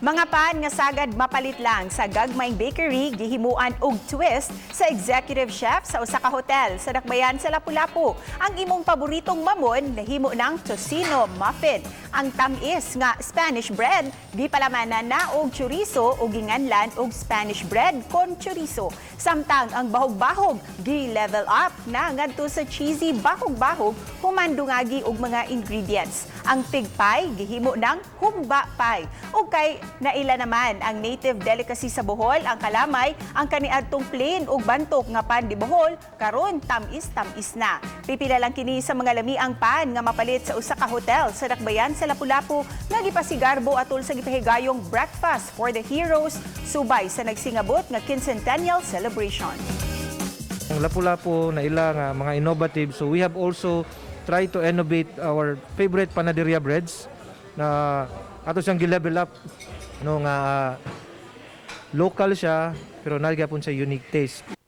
Mga pan nga sagad mapalit lang sa Gagmayng Bakery gihimuan og twist sa executive chef sa usa ka hotel sa Dakbayan sa Lapu-Lapu. Ang imong paboritong mamon nahimo ng tocino muffin. Ang tam-is nga Spanish bread gipalamanan na og chorizo o ginganlan og Spanish bread con chorizo. Samtang ang bahog-bahog gi-level up na ngadto sa cheesy bahog-bahog human dungagi og mga ingredients. Ang pig pie gihimo ng humba pie. Ug kay naila naman ang native delicacy sa Bohol, ang kalamay, ang kaniadtong plain ug bantok nga pan de Bohol karon tam-is-tam-is na. Pipila lang kini sa mga lamiang pan nga mapalit sa usa ka hotel sa Dakbayan sa Lapu-Lapu nga gipasigarbo atol sa gipahigayong Breakfast for the Heroes subay sa nagsingabot nga quincentennial celebration. Ang Lapu-Lapu na ila nga mga innovative, so we have also tried to innovate our favorite panaderia breads na ato siyang gi-level up, no, nga local siya pero naa gyapon siya unique taste.